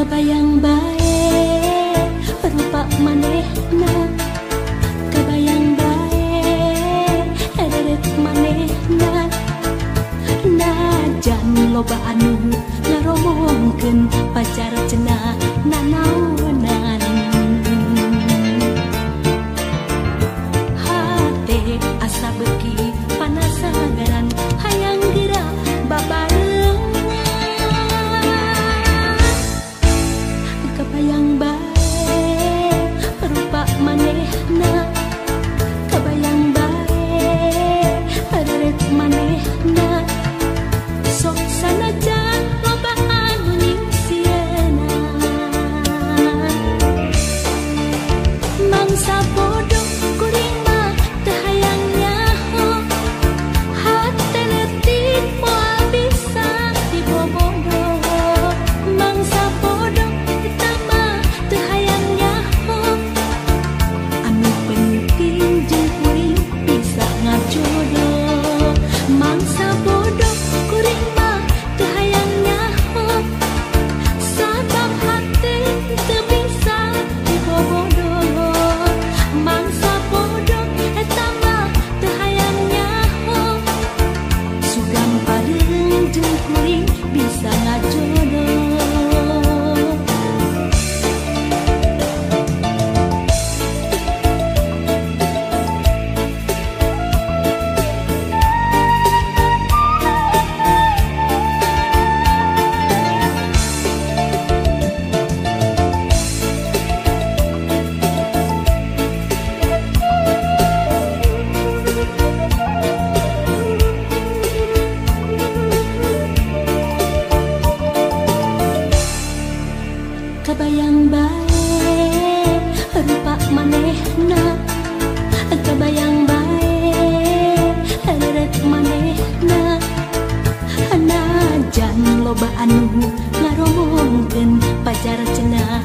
Kabayang bae rupa manehna, kabayang bae ereret manehna. Najan loba anu ngaromongkeun pacar cenah nanaonan. Hate asa beuki panasagaran hayang geura babarengan. Kabayang bae rupa manehna, kabayang bae ereret manehna. Sok sanajan loba anu nyingsieunan, mangsa bodoh kuring mah teu hayang nyaho. Hate leutik moal bisa dibobodoh. Mangsa bodoh eta mah teu hayang nyaho. Anu penting jeung kuring bisa ngajodoh. Mangsa bodoh kuring mah teu hayang nyaho. Sabab hate teu bisa dibobodoh. Mangsa bodoh eta mah teu hayang nyaho. Sugan pareung jeung kuring bisa ngajodoh. Kabayang bae rupa manehna, kabayang bae ereret manehna. Najan loba anu ngaromongkeun pacar cenah.